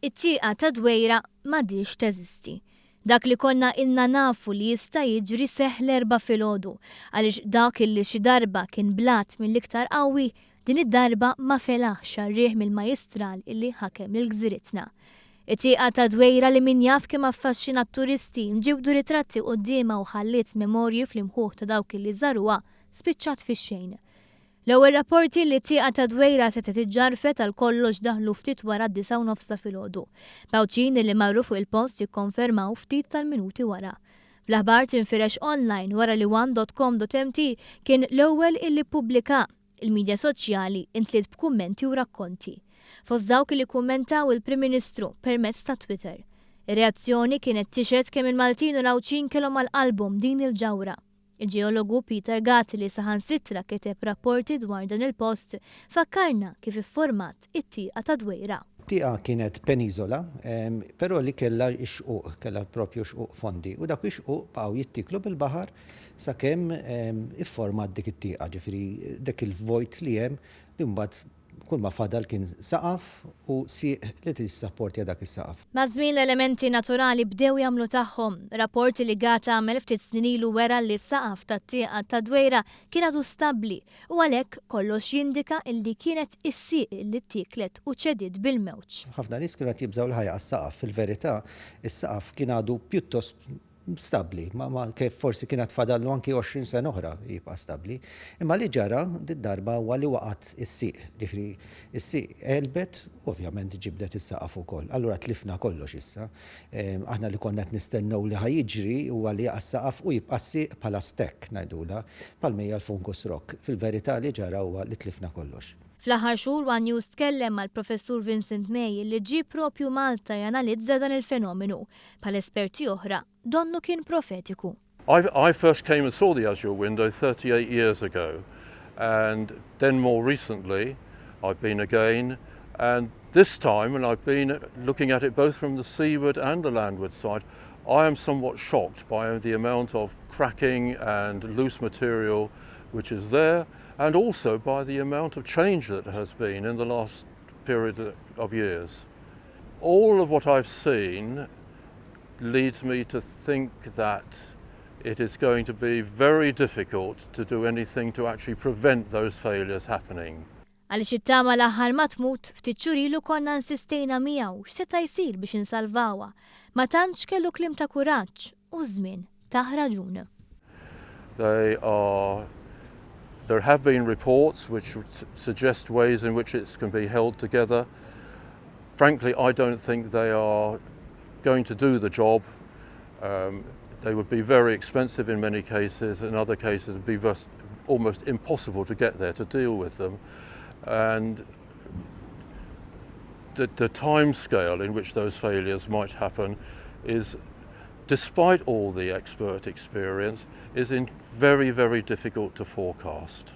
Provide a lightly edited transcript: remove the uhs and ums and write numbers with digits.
It-tieqa ta' Dwejra m'għadhiex teżisti. Dak li konna ilna nafu li jista' jiġri seħħ l-Erbgħa filgħodu, għaliex dak illi xi darba kien blat mill-iktar qawwi, din id-darba ma felaħx għar-riħ mill-majjistral illi ħakem lil gżiritna. It-tieqa ta' Dwejra li min jaf kemm affaxxinat turisti, nġibdu ritratti quddiemha u ħalliet memorji fl-imħuħ ta' dawk illi żaruha, spiċċat fix-xejn. L-ewwel rapporti li t-tieqa ta' Dwejra setgħet iġġarrfet għal kollox daħlu ftit wara d-disgħa u nofs ta' filgħodu. B'Għawdxin li marru fuq il-post jikkonfermaw ftit tal-minuti wara. Bl-aħbar tinfirex online wara li one dot com dot mt kien l-ewwel illi ppubblika, il-midja soċjali intliet b'kummenti u rakkonti. Fost dawk illi kummentaw il-Prim Ministru permezz ta' Twitter. Ir-reazzjoni kienet tixhed kemm il-Maltin u l-Għawdxin kellhom għal qalbhom din il-ġawhra. Il-ġeologu Peter Gatt li saħansitra kiteb rapporti dwar dan il-post fakkarna kif ifformat it-tieqa ta' Dwejra. Tieqa kienet peniżola, però li kellha x-xquq, kellha propju xquq fondi u dawk ix-xquq baqgħu jittieklu bil-baħar sakemm ifformat dik it-tieqa, ġifieri dak il-vojt li hemm li mbagħad Kull ma fadal kien saqaf u sieq li tissapportja dak is-saqaf. Maż-żmien l-elementi naturali bdew jagħmlu tagħhom. Rapport li Gatt għamel ftit snin ilu wera li s-saqaf tat-tieqa tad-Dwejra kien għadu stabbli u għalhekk kollox jindika illi kienet is-sieq illi ttieklet u ċediet bil-mewġ. Ħafna nies kienu qed jibżgħu li ħa jaqa' s-saqaf. Fil-verità, is-saqaf kien għadu pjuttost stabbli, ma ma kif forsi kien għad fadallu anki 20 sena oħra jibqa' stabbli. Imma li ġara did-darba huwa li waqgħet is-sieq, ġifieri s-sieq għelbet u ovvjament ġibdet is-saqaf ukoll. Allura tlifna kollox issa. Aħna li konna qed nistennew li ħa jiġri huwa li jaqa' s-saqaf u jibqa' s-sieq bħala stack ngħidulha, bħalma hija l-fungus rock. Fil-verità li ġara huwa li tlifna kollox. Fl-aħħar xhur one News tkellem mal-Professur Vincent May li ġie propju Malta janalizza dan il-fenomenu. Bħal esperti oħra, donnu kien profetiku. I I first came and saw the Azure window 38 years ago and then more recently I've been again and this time when I've been looking at it both from the seaward and the landward side I am somewhat shocked by the amount of cracking and loose material which is there and also by the amount of change that has been in the last period of years. All of what I've seen leads me to think that it is going to be very difficult to do anything to actually prevent those failures happening. Għaliex it-tama l-aħħar ma tmut, ftit xhur ilu konna insistejna miegħu x'seta' jsir biex insalvawha. Ma tantx kellu kliem ta' kuraġġ u ż-żmien tah raġun. They are There have been reports which suggest ways in which it can be held together. Frankly, I don't think they are going to do the job. Um, they would be very expensive in many cases. In other cases, it would be almost impossible to get there to deal with them. And the, the time scale in which those failures might happen is despite all the expert experience, is in very, very difficult to forecast.